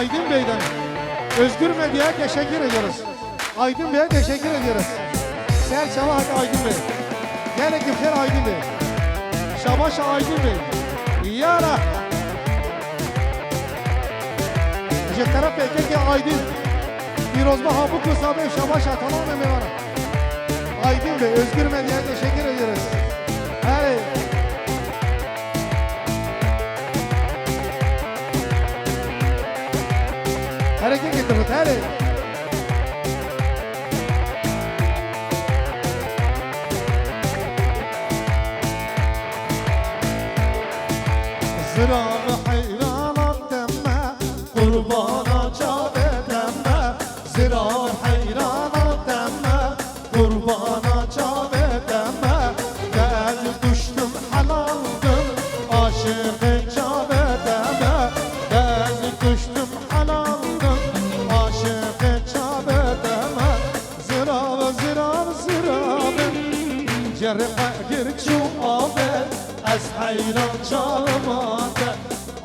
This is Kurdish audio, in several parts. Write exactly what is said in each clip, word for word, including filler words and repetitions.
Aydın Bey'den, Özgür Medya'ya teşekkür ediyoruz. Aydın Bey'e teşekkür ediyoruz. Ser çava hadi Aydın Bey. Gelin Gülfer Aydın Bey. Şabaş Aydın Bey. Yara. Ji terefê kekê Aydın. Pîrozbah Habuk Rıza Bey, şabaş, tamam mı Mevana? Aydın Bey, Özgür Medya'ya teşekkür ediyoruz. Hey. Herê kekê Tirmit, herê. Zirav heyrana te me, qurbana çavê te me. Zirav heyrana te me, qurbana çavê te me. Ez kuştim helaldim, aşiqê çavê te me. Ez kuştim helaldim, aşiqê çavê te me. Zirav, zirav, zirav, cerqe gir çû avê, ez heyran çavê te.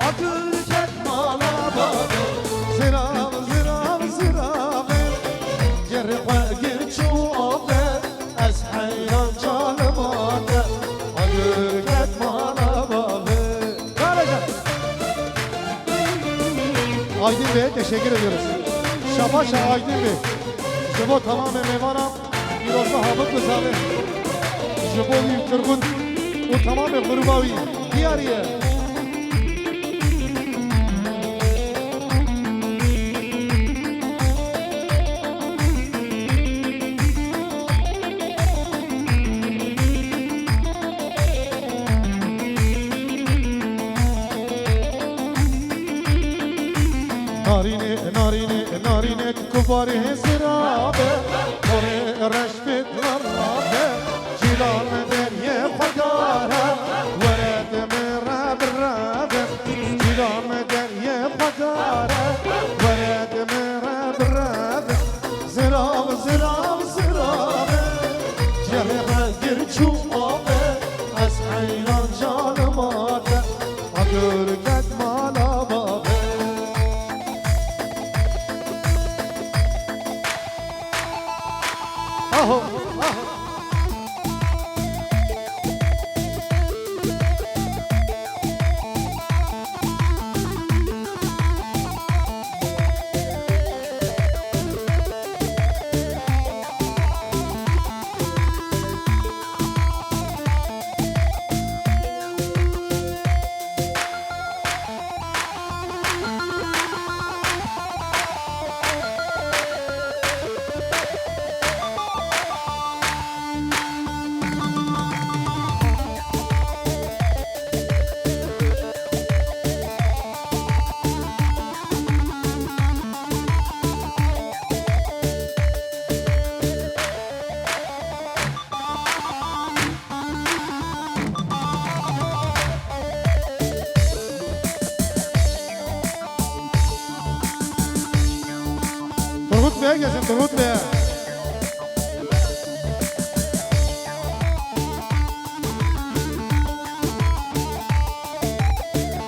Agir ket mala bavê. Zirav, zirav, zirav, cerqe gir çû avê, ez heyran çavê te. Agir ket mala bavê. Karaca. Aydın Bey'e teşekkür ediyoruz. Şabaş Aydın Bey. Ji bo tamamê mêvana, pîroza Habit Bizavê. Ji bo wî Turgut û tamamê gruba wî. Diyariye. Narînê, narînê, narînê ku barê zirabe, porê reş pê dirabe, cîran deriyê xwe dare, were di min re bireve, cîran deriyê xwe dare, were di min re bireve. Zirav, zirav, zirav e, cihê me gir çû ave, ez heyran canima te, agir ket mala bavê. Aho, aho. Turgut Bey gelsin, Turgut Bey.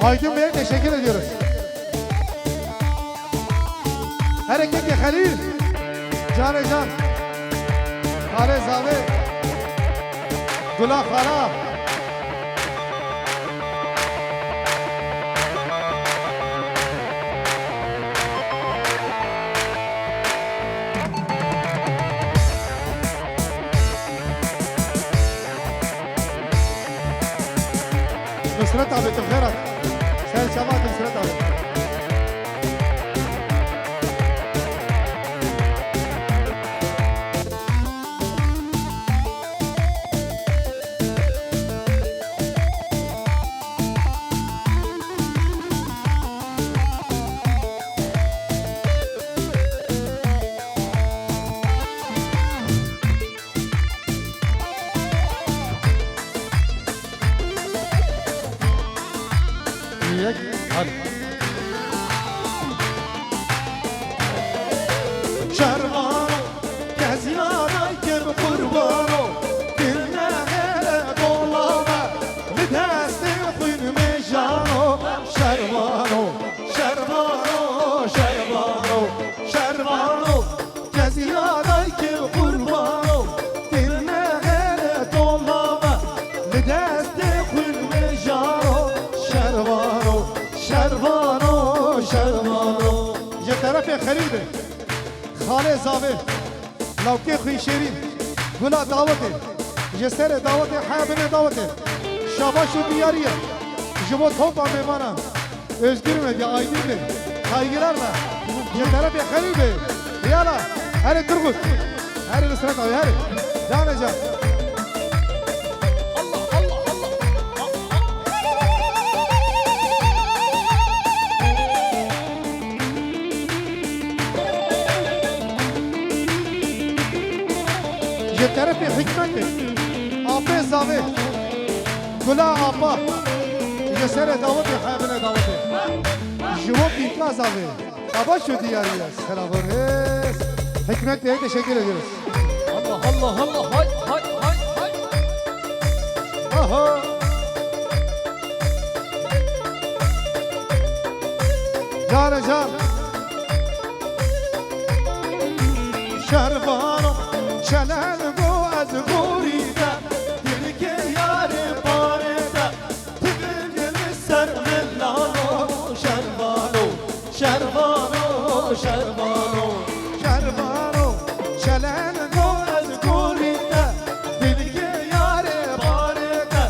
Aydın Bey'e teşekkür ediyoruz. Hareketli Halil. Canê can. Xalê Zavê. Gula Xala. Nusret abi, tu xêr hat. Ser çava Nusret abi. Yek, hadi. Şervano, kezîna naykim qurbano, dil nehêle dolava, li destê xwîn mêjano. Şervano, şervano, şervano. Şervano, kezî ya dayikê qurbano, dil nexêre tolave, li destê xwîn mijaro. Şervano, şervano, şervano. Ji terefê Xelîl Bey, xalê Zavê, lawkê Xwînşêrîn, gula dawetê, ji serê dawetê, hebinê dawetê, şabaş û diyarî ye ji bo topa mêvanan. Özgür Medya, Aydın Bey, saygılarla. Ji terefê Xelîl Bey. Yala, herê Turgut. Herê Nusret abi, herê. Canê can. Ji terefê Hikmetê, apê Zavê, Gula Apa, ji serê dawetê, hebinê dawetê. Ji bo pîka Zavê, Xabaş û diyarî ye. Selam û rêz. Hikmet Bey'e teşekkür ediyoruz. Allah, Allah, Allah, hay, hay, hay, hay. Aha. Canê can. Şervano, çelen go ez gorî te, dilkê yarê parê te, tu bingil ser min lalo. Şervano, şervano, şervano. Şervano, çelen go ez gorî te, dilkê yarê parê te,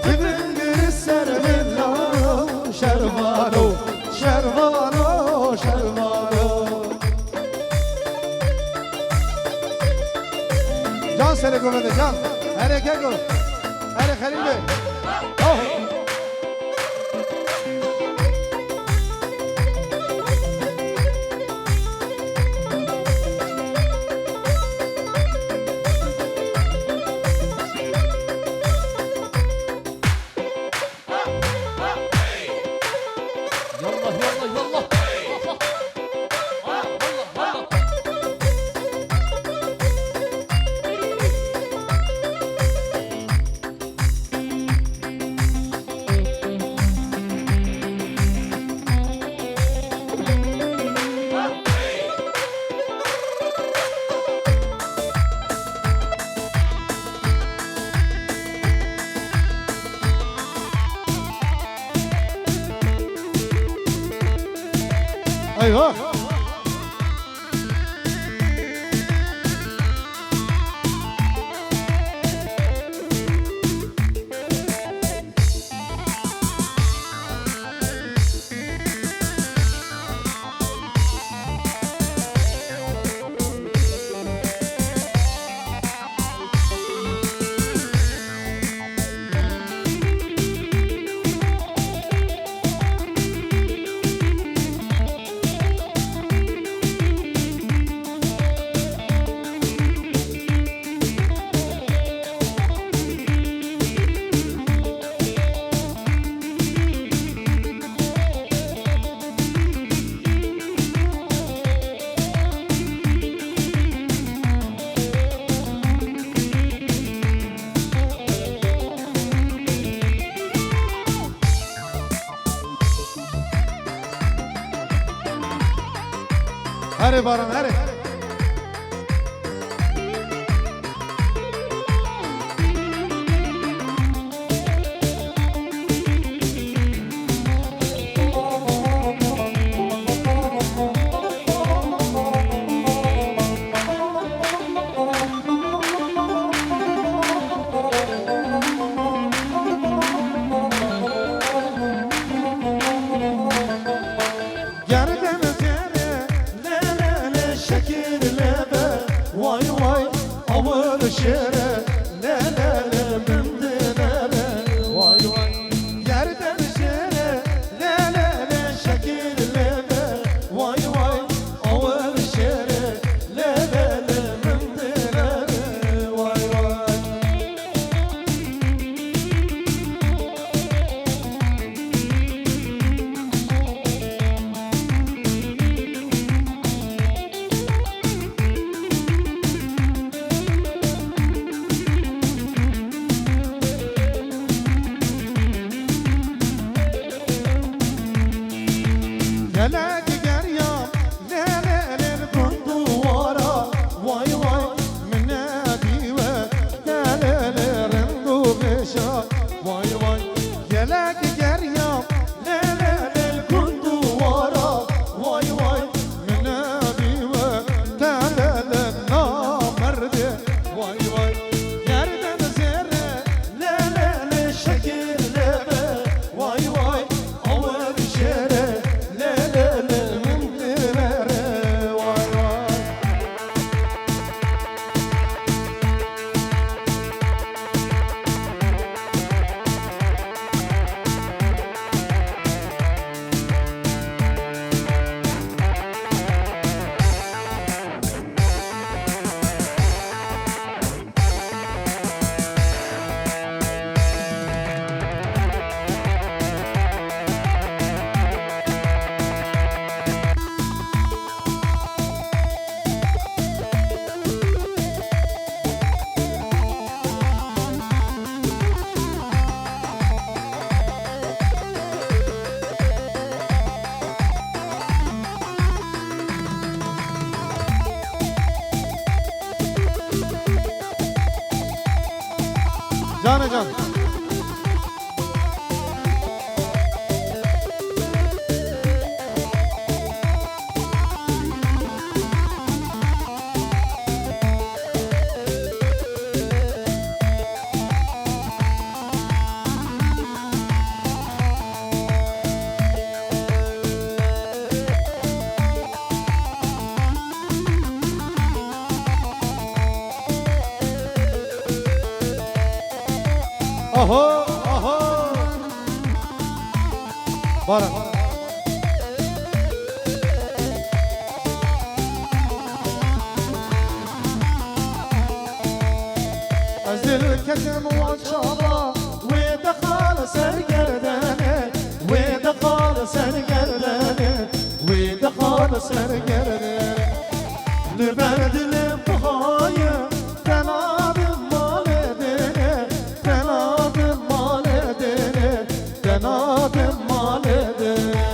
tu bingil ser min lalo. Şervano, şervano, şervano. Can serê govende, can. Herê keko. Herê Xelîl Bey. Oh. Yallah, yallah, yallah. Eyvah! Herê Baran, herê. Gerdem jêre, le, le, le, şekir lebe, way, way, awir şêre, le, le, le, min dilere, way, way. Gerdem jêre, le, le, le, şekir lebe, way, way, awir şêre, le, le, le, min dilere, way, way. Canê can. Aho, aho. Bara. Ez dil ketim wan çava, wê dexal ser gerdenê, wê dexal ser gerdenê, wê dexal ser gerdenê. Li ber dilê bihaye, te nadim malê dinê, te nadim malê dinê, te nadim malê dinê.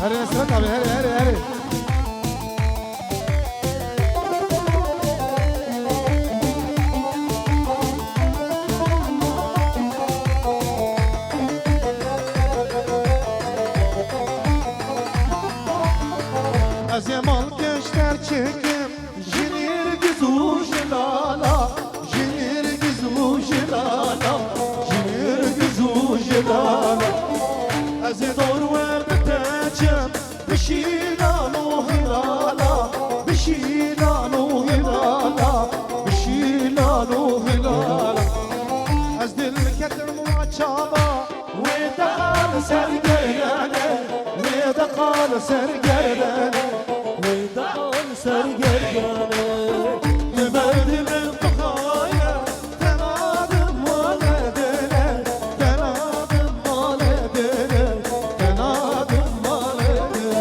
Herê Nesret abi, herê, herê, herê. Ez ê malkeş derçikim, ji nîrgiz û ji lala, ji nîrgiz û ji lala, ji nîrgiz û ji lala. Ez ê dor we biteçim, bi şîlan û hilala, bi şîlan û hilala, bi şîlan û hilala. Ez dil ketim wa çava, wê dexal ser gerdenê, wê dexal ser gerdenê, wê dexal ser gerdenê. Li ber dilê bixaye, te nadim malê dinê, te nadim malê dinê, te nadim malê dinê.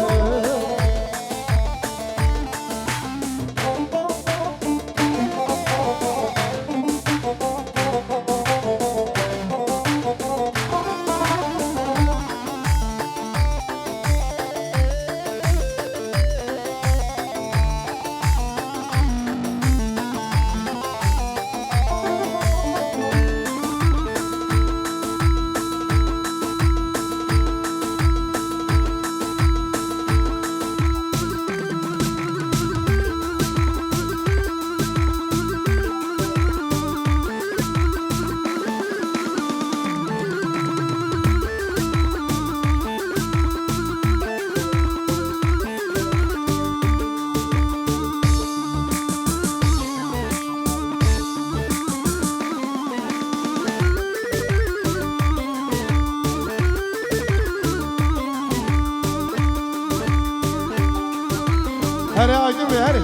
Herê Aydın Bey, herê.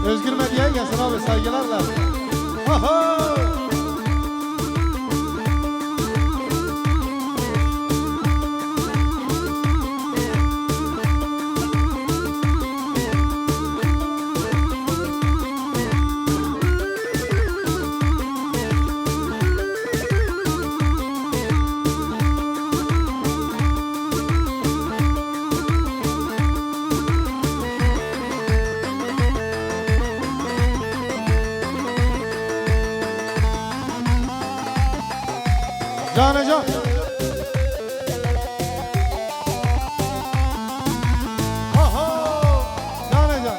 Özgür Medya'ya gelsin abi, saygılarla. Aha! Canê can. Ho, ho, canê can.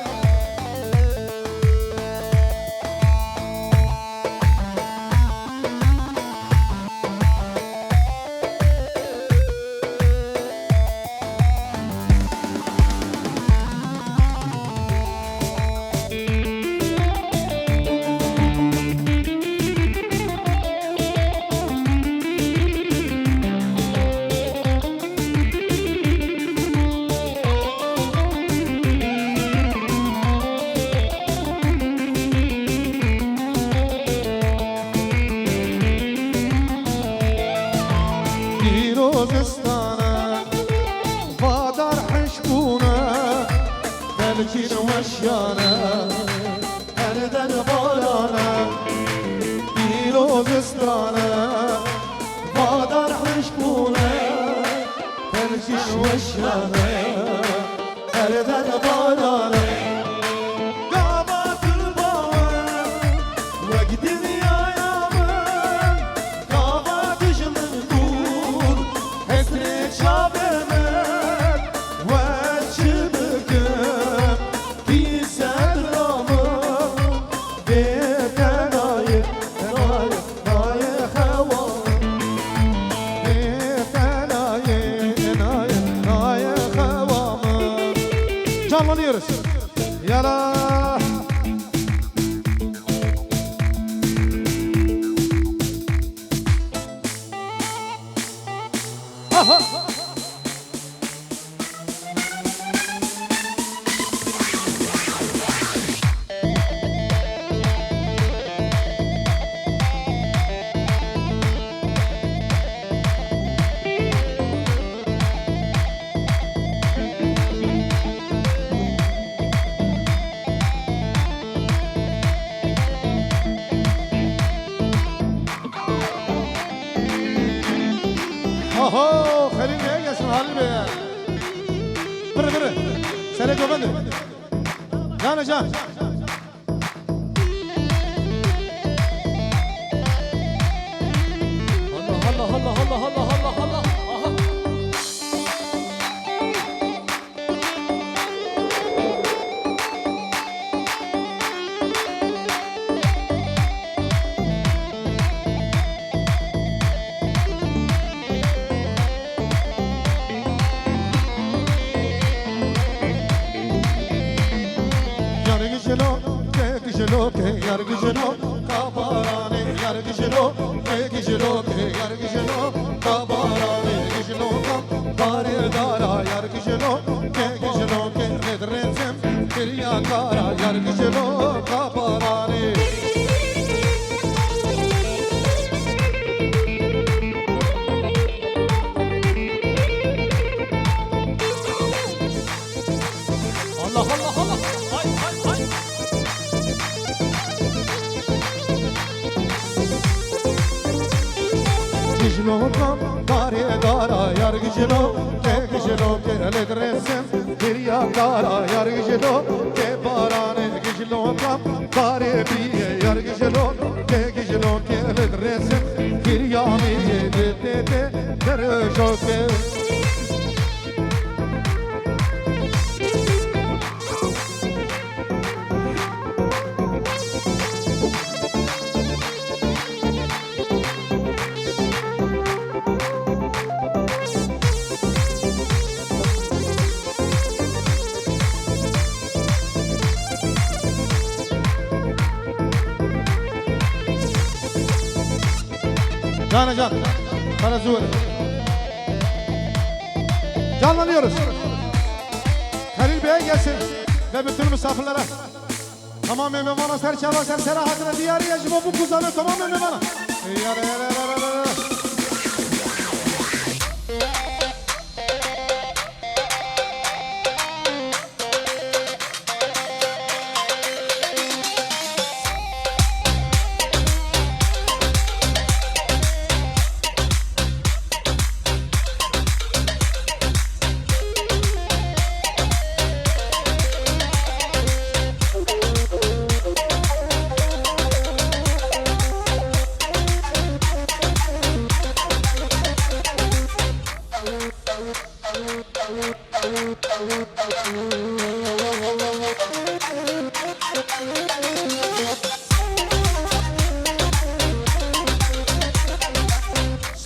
Pîrozistan e, vadar hişk bûne, belkî weşiyane, her der barane. Pîrozistan e, vadar hişk bûne, belkî weşiyane, her der barane. Canlanıyoruz. Yala. Aha. Oho, Xelîl Bey gelsin, Halil Bey. Biri, biri. Sere govende. Can, can. Allah, Allah, Allah. Aha. Yar gijilo, ke gijilo, ke yar gijilo, kabarane, yar gijilo, ke gijilo, ke yar gijilo, kabarane, gijilo kam, bare dara, yar gijilo, ke gijilo, ke red rezem, kirya kara, yar gijilo, kabarane. Allah, Allah, Allah. Hay, hay, hay. Gijlo kam, bare dara, yar gijlo, ke gijlo, ke led resim, kirya kara, yar gijlo, ke barane, gijlo kam, bare biye, yar gijlo, ke gijlo, ke led resim, kirya miye, de, de, de, der joke. Cana can. Para zuwir. Canlanıyoruz. Halil Bey gelsin ve bütün misafirlere. Tamam, mehmana ser çava, ser sera hatırı diyarı ya, bu kuzanı tamam, mehmana. Yara, yara, yara, yara.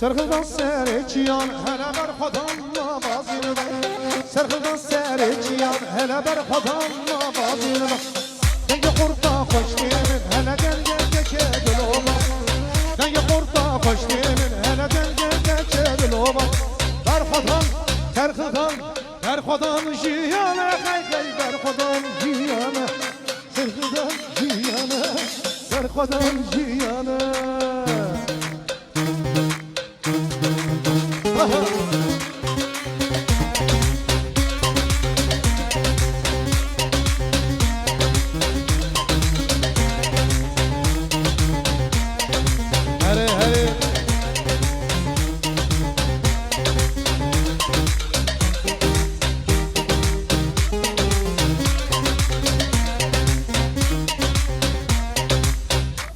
Serxildan serê çiyan hele ber xwedan navazîn be. Serxildan serê çiyan hele ber xwedan navazîn be. Dengê qurta xweşkê min hele dengê keçê dilova. Dengê qurta xweşkê min hele dengê keçê dilova. Ber xwedan, serxildan, ber xwedan jiyane, hey hey, ber xwedan jiyane. Serxildan jiyane, ber xwedan jiyane. Herê, herê.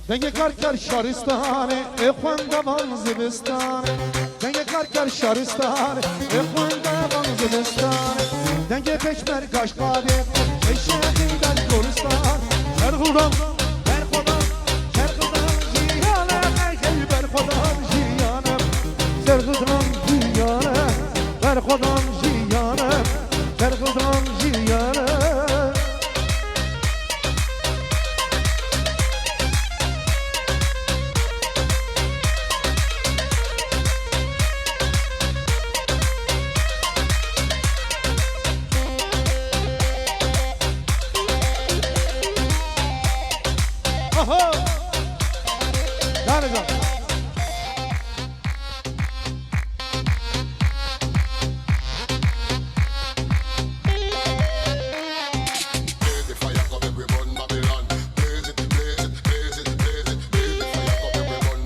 Dengê kar kar şaristanê, ê xwendevan zivistanê. Dengê kar kar şaristanê, ê xwendevan zivistanê. Dengê pêşmerga ji qadê, ê şehîdan goristan. Serxildan, berxwedan, serxildan jiyane, hey hey berxwedan jiyane. Serxildan jiyane, berxwedan jiyane, serxildan jiyane. Ho! Canê can.